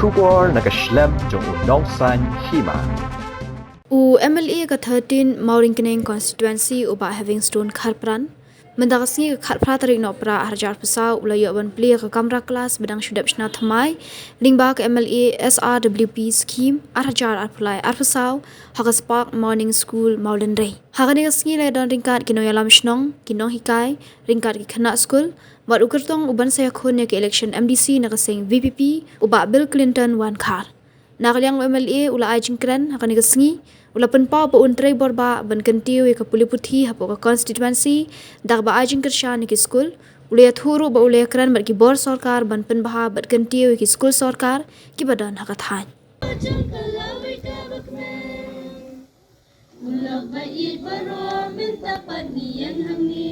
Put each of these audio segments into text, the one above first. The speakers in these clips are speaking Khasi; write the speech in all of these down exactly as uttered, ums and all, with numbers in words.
Khubor na ka shlem jong u Nongsaiñ Hima. U M L A ka thirteen Mawryngkneng constituency u Bah Heavingstone Kharpran, mynta ka sngi ka khatphra tarik Nohprah arhajar arphew saw u la ïoh ban plie ka kamra klas ba dang shu dep shna thymmai lyngba ka M L A S R W P scheme arhajar arphew lai arphew saw ha ka Spark Morning School Mawlynrei. Ha kane ka sngi la don ryngkat ki nongïalam shnong, ki nonghikai, ryngkat ki khynnah skul, bad u kyrtong u ban sa ïakhun ïa ka election M D C na ka seng V P P u Bah Bill Clinton Wankhar. Na ka liang u M L A u la ai jingkren ha kane ka sngi, u la pynpaw ba un trei borbah ban kyntiew ïa ka pule puthi hapoh ka constituency, da kaba ai jingkyrshan ïa ki skul, u la ïathuh ruh ba u la ïakren bad ki bor sorkar ban pynbha bad kyntiew ïa ki skul sorkar kiba don ha ka thaiñ. U lok ba ïeit baroh mynta pat ngi ïeng hangne.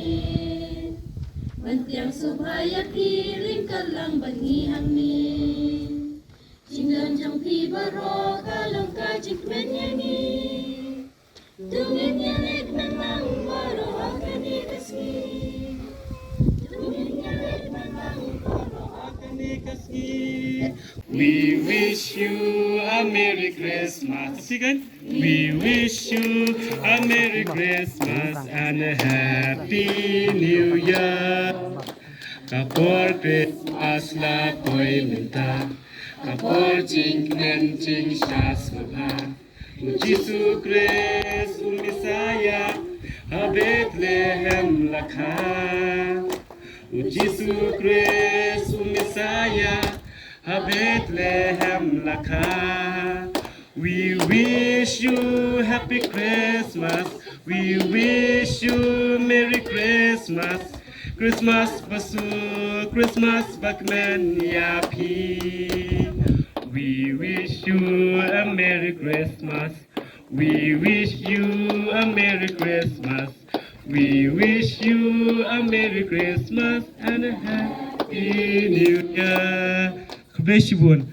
Ban tieng sngewbha ïa phi ryngkat lang bad ngi hangne. Jingdon jong phi baroh ka long ka jingkmen ïa ngi. To ngin ïaleh kmen lang baroh ha kane ka sngi. To ngin ïaleh kmen lang baroh ha kane ka sngi. We wish you a Merry Christmas. Again. We wish you a Merry Christmas and a Happy New Year. Ka por Christmas la poi mynta, ka por jingkmen jingshah sngewbha. U Jisu Khrist u Messiah ha Bethlehem la kha. U Jisu Khrist u Messiah ha Bethlehem la kha. We wish you happy Christmas. We wish you Merry Christmas. Christmas ba suk, Christmas ba kmen ïa phi. We wish you a Merry Christmas. We wish you a Merry Christmas. We wish you a Merry Christmas and a Happy New Year. Khublei shibun.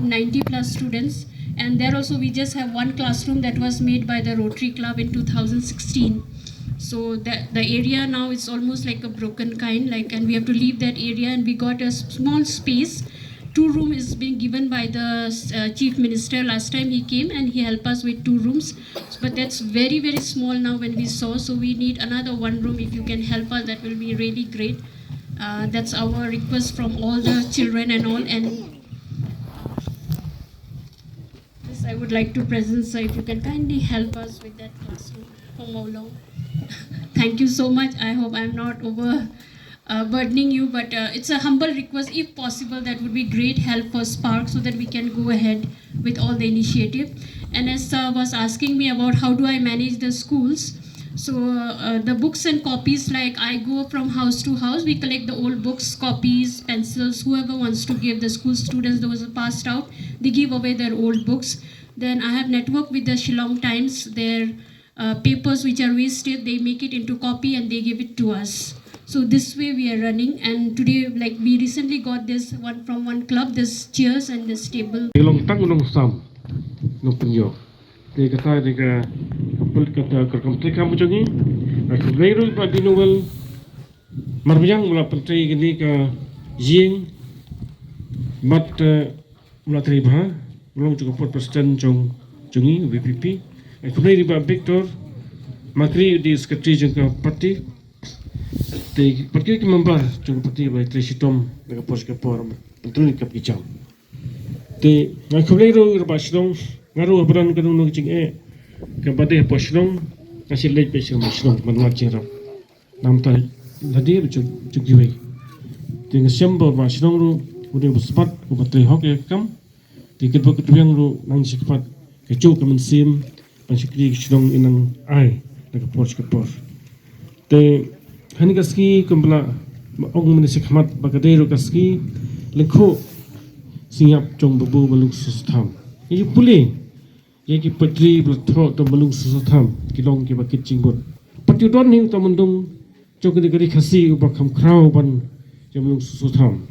Ninety plus students, and there also we just have one classroom that was made by the Rotary Club in two thousand sixteen. So the, the area now is almost like a broken kind, like, and we have to leave that area, and we got a s- small space. Two room is being given by the uh, chief minister. Last time he came and he helped us with two rooms, but that's very, very small now when we saw. So we need another one room. If you can help us, that will be really great. Uh, that's our request from all the children and all. And this I would like to present, sir, if you can kindly help us with that classroom for Mawlong. Thank you so much. I hope I'm not over uh, burdening you, but uh, it's a humble request. If possible, that would be great help for Spark so that we can go ahead with all the initiative. And as sir was asking me about how do I manage the schools, so uh, the books and copies, like, I go from house to house, we collect the old books, copies, pencils, whoever wants to give, the school students, those are passed out, they give away their old books. Then I have network with the Shillong Times, their uh, papers which are wasted, they make it into copy and they give it to us. So this way we are running, and today, like, we recently got this one from one club, this chairs and this table. Ngi long tang u nongsam, nongpynïoh. Te kata dei ka, ka pul- kata ka kam treikam jong ngi. Nga khublei ruh ïa Bah Noel Marbiang, u la pyntrei kane ka ïing bad, eh, u la trei bha, u long jong ka pud president jong, jong ngi, V P P. Nga khublei ïa Bah Victor Makri, u dei secretary jong ka party. Te bad ki member jong ka party ba trei shitom na ka por sha ka por, pyntrei ki kap ki jam. Te nga khublei ruh ïa Bah Shnong, nga ruh haba don kano kano ka jingeh kaba dei hapoh Shnong, nga shu leit beit sha Shnong ban wad jingïarap. Namar lade ba jong, jong kiwei. Te nga shem ba Bah Shnong ruh u dei uba sbat, uba trei hok ïa ka kam. Te katba ka tbiang ruh nang sha khmat ka juk ka mynsiem ban shakri ka shnong, i nang ai na ka por sha ka por. Te ha kane ka sngi kumba la ong mynne sha khmat ba ka dei ruh ka sngi lyngkhuh sngi ïap jong Babu Malung Soso Tham. Ngi pule ïa ki poetry ba la thoh da Malung Soso Tham, ki long kiba kit jingmut. Pat u don hi uta u myndung jong kane ka ri Khasi uba kham khraw ban ïa Malung Soso Tham.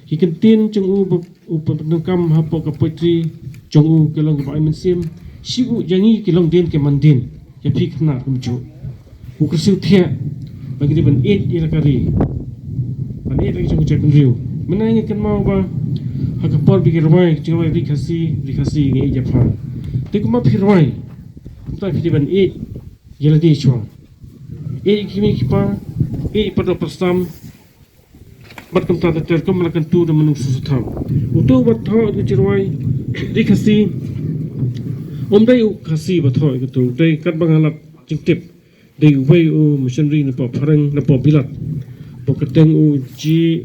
Ki kyntien jong u ba u pyndonkam hapoh ka poetry jong u ka long kaba ai mynsiem, shibun ïa ngi ki longdien ki mandien, ïa phi khynnah kumjuh. U kyrsiew thiah ba ngi dei ban ïeit ïa la ka ri, ban ïeit ïa la ka jong ka jaitbynriew. Mynta ngi kynmaw ba ha ka por ba ki rwai, ki jingrwai Ri Khasi, Ri Khasi ngi ïeit ïa pha. Te kumba phi rwai, kumta phi dei ban ïeit ïa lade shuwa. Ïeit ïa ki kmie ki kpa, ïeit ïa ki paralok parastam, bad kumta ter ter kum la kyntu da mynnu susutham. Uto uba thoh ïa ka jingrwai Ri Khasi, um dei u Khasi ba thoh ïa kato, dei katba nga lap jingtip, dei uwei u missionary na poh phareng, na poh Bilat, ba kyrteng u G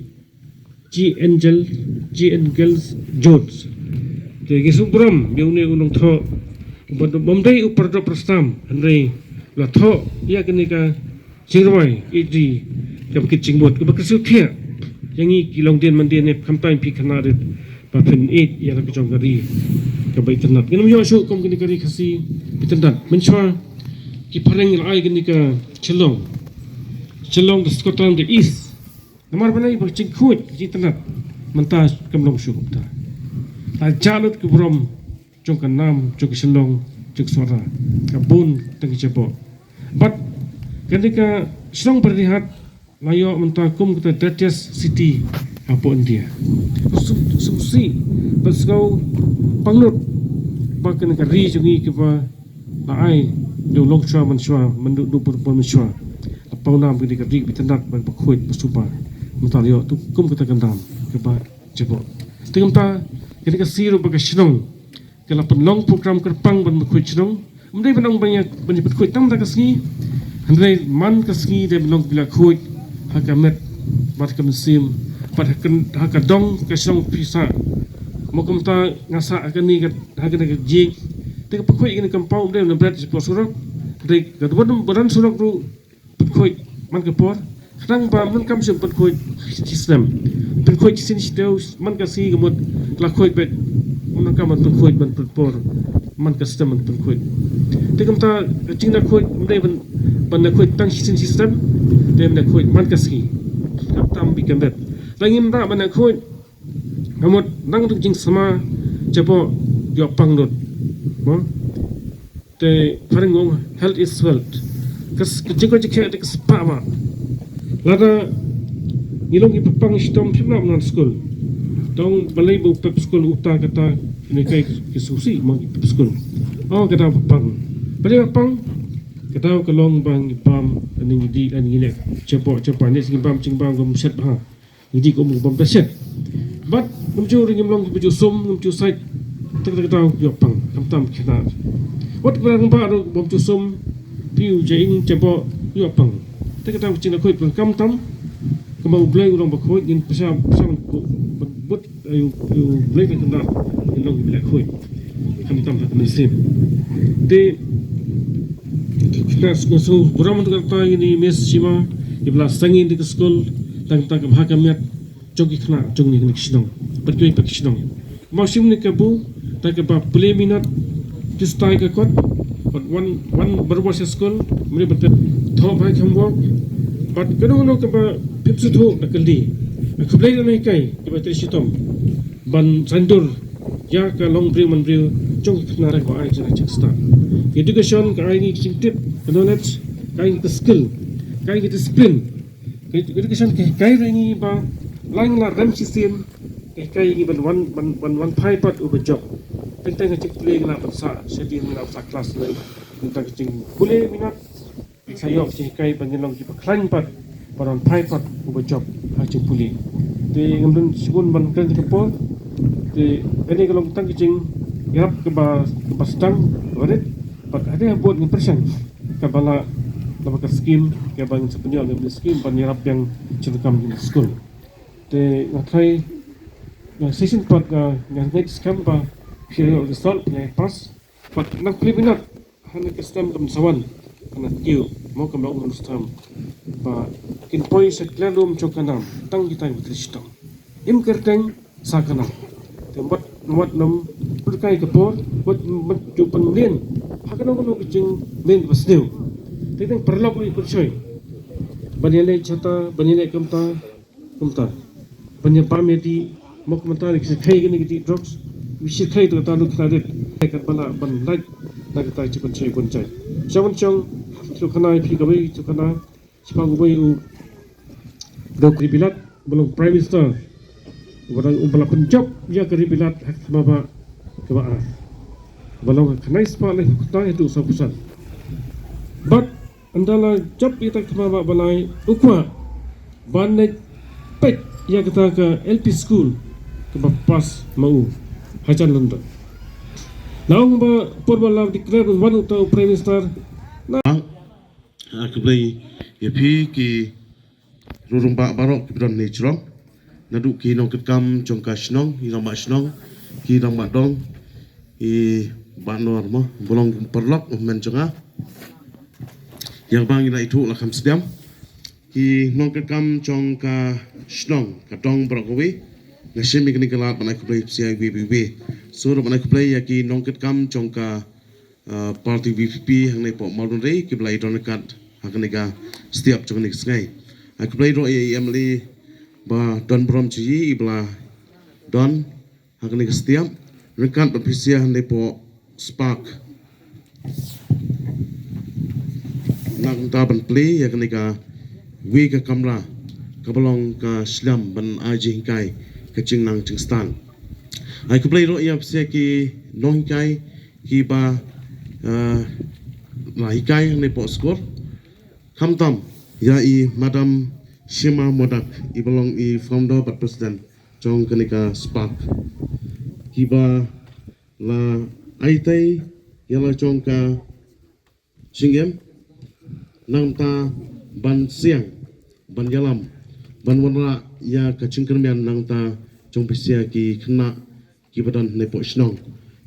G Angel, G Angel Jones. Te ngi sngewburom ïa une u nongthoh, uba um dei u paralok parastam, hynrei la thoh ïa kane ka jingrwai Ri Khasi, kaba kit jingmut, kaba kyrsiew thiah ïa ngi ki longdien mandien, ne khamtam ïa phi khynnah rit, ba phin ïeit ïa la ka jong ka ri kaba itynnad. Ngin ym ïoh shuh kum kane ka Ri Khasi ba itynnad. Mynshuwa ki phareng la ai kane ka Shillong, Shillong the Scotland the East. Namar balei? Ba ka jingkhuid, ka jingtynnad mynta kam long shuh kumta. La jah lut ka burom jong ka nam, jong ka Shillong, jong ka Sohra, ka bun tang ka jaboh. Bad kane ka shnong Byrnihat la ïoh mynta kum kata dirtiest city hapoh India. Sngewsih bad sngewpang lut ba kane ka ri jong ngi kaba la ai da u longshuwa manshuwa, mynduh duh pur pur manshuwa, la pawnam kane ka ri ba itynnad, ba khuid, ba suba. Mynta la ïoh tu kum kata ka nam kaba jaboh. Te kumta kane ka sngi ruh ba ka shnong ka la pynlong program kyrpang ban pynkhuid shnong. Ym dei ban ong ban ïa, ban ïa pynkhuid tang mynta ka sngi, hynrei man ka sngi dei ban long kaba la khuid ha ka met bad ka mynsiem, bad ha ka, ha ka dong ka shnong phi sah. Mo kumta nga sah ha kane ka, ha kane ka jing. Te ka pynkhuid kane ka compound ym dei ban bret shapoh surok. Hynrei ka don, don surok ruh pynkhuid man ka por, khnang ba ym donkam shuh pynkhuid shi snem. Pynkhuid shisien shi taïew, man ka sngi ka mut la khuid beit, ym donkam ban pynkhuid man por, man ka snem ban pynkhuid. Te kumta ka jingda khuid ym dei ban, ban da khuid tang shisien shi snem, dei ban da khuid man ka sngi. Khamtam bad ka met. Lada ngim da ban da khuid, ka mut nang tu jingsma jaboh ïoh pang lut. Mo? Te phareng ong health is wealth. Ka s-, ka jingkoit jingkhiah te ka spah bha. Lada ngi long kiba pang shitom phim lah ban wan skul. Te ong balei ba u pep skul uta kata, kine ki, ki sngewsih mo ki pep skul. Oh, ka daw ba pang. Balei ba pang? Ka daw ka long ba ngi bam, ngi dih, ngi leh jaboh jaboh, ne ngi bam jingbam kaba shet bha. Ngi dih kum u bym da shet. Bad ngim ju ring, ngim long kiba ju sum, ngim ju sait. Te kata ka daw ïoh pang, khamtam khynnah. Wat ba rangbah ruh bym ju sum, phi u jaing jaboh ïoh pang. Te kata ka jingda khuid pang khamtam. Kumba U Blei u long ba khuid, ngin pyrshang, pyrshang ban bud, ai, U, U Blei ka khynnah, ngin long kiba la khuid. Khamtam ha ka mynsiem. Te nga sngewburom ïa kata ïa i Miss Shima, iba la seng ïa ka skul, tang tang ka bha ka miat jong ki khynnah jong ngi kane ka shnong. Bad kiwei pat ki shnong. Mo shim ne ka bu, da kaba pule minot, ki stai ka kot, bad wan, wan barabor sha skul, mane bad thoh bha homework, bad kano kano kaba phim sngewthuh da kylli. Khublei na ngi kai, kiba trei shitom ban saiñdur ïa ka longbriew manbriew jong ki khynnah, ka ai jingstad. Education ka ai ngi ki jingtip, ka knowledge, ka ai ngi ka skill, ka ai ngi ka discipline. Ka education ka hikai ruh ïa ngi ba la ngi la rem shisien, ka hikai ïa ngi ban wan, ban, ban wan phai pat uba jop. Teng teng ka jingpule ngi la ban sah, shadien ngi la ban sah klas, teng teng ka jingpule minot. Sa ïoh ka jinghikai ba ngin long kiba khlaiñ pat, ba wan phai pat uba jop ha ka jingpule. Te ngam don shibun ban kren ha kane ka por. Te kane ka long tang ka jingïarap kaba, kaba sdang, kaba rit. Bad hadien habud ngin pyrshang kaba lah, laba ka skim kaba ngin sa pynïoh, laba ka skim ban ïarap biang jingdonkam jong ka skul. Te nga tharai, nga shisien pat nga, nga ngeit skhem ba phi ïoh result, phi ïoh pass. Bad nang pule minot ha kane ka snem kam sa wan, ha kane ka taïew, mo, kam long u snem ba kin poi sha ka lum jong ka nam tang kita kiba trei shitom. Im kyrteng sa ka nam. Te wat, wat nym pyrkhat ka por, wat, wat ju pynmlien ha kano kano ka jingmlien kaba sniew. Te tang paralok ruh ki pyrshoi ban ïaleh jhata, ban ïaleh kumta, kumta. Ban ïa bam ïa dih, mo, kumta, ne ki sa khei kine ki dih drugs. Shirkhei tu kata lut kata rit. Kat bala ban lait na kata chi ban chi ban chai. Shong shong tu kana phi kawei tu kana. Shipang kawei u dok ri bilat balong Prime Minister. Balong u bala penjop ya ka ri bilat hak sama ba kaba ar. Balong khanai spa le kata itu sapusan. But Ynda la jop ïa kata ka thma ba balai u kwah ban leit peit ïa kata ka L P school kaba pass ma u hajan London. La ong ba por ba la declare ban wan uta u Prime Minister. Na, ah, khublei ïa phi ki rurung ba baroh ki ba don ne jrong. Naduh ki nongkitkam jong ka shnong, i rangbah shnong, ki rangbah dong, i Bah Nor mo, ba long paralok u hynmen jong nga. Ïa ba ngi la ithuh la kham sdang. Ki nongkitkam jong ka shnong, ka dong baroh kawei. Nga shim ïa kane ka lad ban ai khublei psiah iwei pa iwei. Sa ruh ban ai khublei ïa ki nongkitkam jong ka ah, party V P P hangne poh Mawlynrei ki ba la ïadon ryngkat ha kane ka step jong kane ka sngi. Ai khublei ruh ïa i M L A ba don burom jong i, i ba la don ha kane ka step ryngkat bad phi sha hangne poh Spark. Nangta ban plie ïa kane kawei ka kamra kaba long ka shlem ban ai jinghikai ka jingnang jingstad. Ai khublei ruh ïa phi sha ki nonghikai ki ba, eh, la hikai hangne poh skul. Khamtam ïa i Madam Shima Modak, i ba long i founder bad president jong kane ka Spark. Ki ba la ai tei ïa la jong ka jingim nangta ban siang, ban ïalam, ban wanrah ïa ka jingkyrmen nangta jong phi sha ki khynnah ki ba don hangne poh shnong.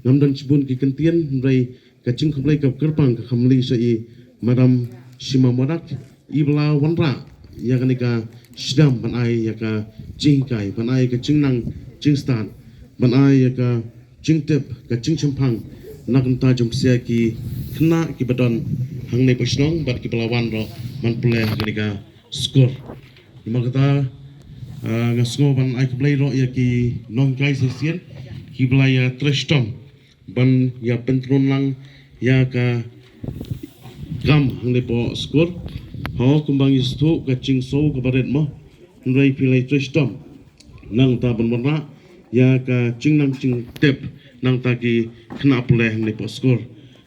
Ngam don shibun ki kyntien, hynrei ka jingkhublei ka kyrpang ka kham mih sha i Madam Shima Modak, i ba la wanrah ïa kane ka sdang ban ai ïa ka jinghikai, ban ai ïa ka jingnang jingstad, ban ai ïa ka jingtip, ka jingshemphang na ka bynta jong phi sha ki khynnah ki ba don hangne poh shnong bad ki ba la wan ruh ban pule ha kane ka skul. Namar kata, ah, nga sngew ban ai khublei ruh ïa ki nonghikai sa shisien ki ba la ïa trei shitom ban ïa pyntngen lang ïa ka kam hangne poh skul. Ho kumba ngi sngewthuh ka jingsngew kaba rit mo, hynrei phi la ïa trei shitom nangta ban wanrah ïa ka jingnang jingtip nangta ki khynnah pule hangne poh skul.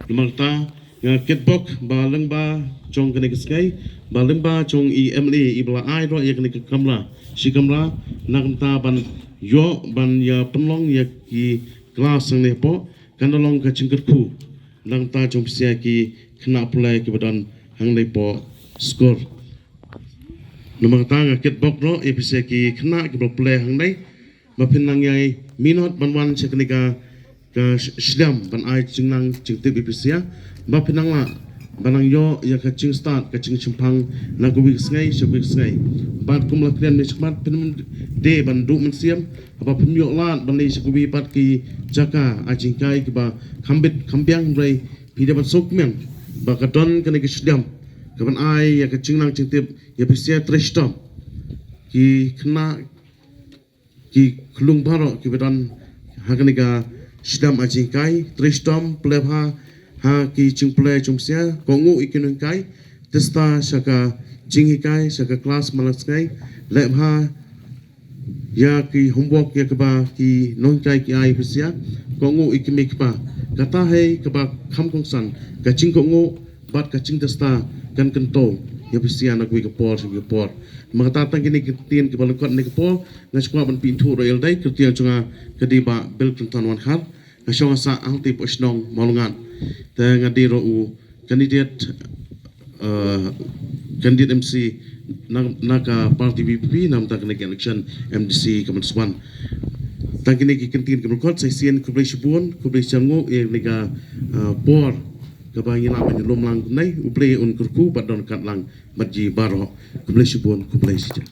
Namar kata nga kitbok ba lyngba jong kane ka sngi, ba lyngba jong i M L A i ba la ai ruh ïa kane ka kamra, shi kamra, nangta ban ïoh ban ïa pynlong ïa ki klas hangne poh, kan da long ka jingkyrkhu nangta jong phi sha ki khynnah pule ki ba don hangne poh skul. Namar kata nga kitbok ruh ïa phi sha ki khynnah ki ba pule hangne ba phin nang ïai minot ban wan sha kane ka, ka sh-, shlem ban ai jingnang jingtip ïa phi sha, ba phin nang lah ban nang ïoh ïa ka jingstad ka jingshemphang na kawei ka sngi sha kawei ka sngi. Bad kum la kren mynshwa phin ym dei ban duh mynsiem haba phim ïoh lad ban leit sha kawei pat ki jaka ai jinghikai kiba kham bit kham biang, hynrei phi dei ban sngewkmen ba ka don kane ka shlem kaban ai ïa ka jingnang jingtip ïa phi sha. Trei shitom ki khynnah ki khyllung baroh ki ba don ha kane ka shlem ai jinghikai, trei shitom pule bha ha ki jingpule jong phi sha, kohnguh ïa ki nonghikai, tista sha ka jinghikai sha ka klas man la sngi, leh bha ïa ki homework ïa kaba ki nonghikai ki ai phi sha, kohnguh ïa ki mei ki pa. Kata hi kaba kham kongsan, ka jingkohnguh bad ka jingtista kan kyntiew ïa phi sha na kawei ka por sha kawei ka por. Namar kata tang kine ki ktien kiba lyngkot ne ka por, nga sngewkwah ban pynthoh ruh ïa lade, kyrteng jong nga ka dei Bah Bill Clinton Wankhar. Nga shong nga sah hangtei poh shnong Mawlyngngat. Te nga dei ruh u candidate, eh, candidate M C na, na ka party V P P na ka bynta kane ka election M D C ka mynta sa wan. Tang kine ki kyntien kiba lyngkot, sa shisien khublei shibun, khublei shihajar nguh ïa kane ka, eh, por kaba ngi lah ban ïalum lang kumne. U Blei un kyrkhu bad don ryngkat lang bad ngi baroh. Khublei shibun, khublei shihajar.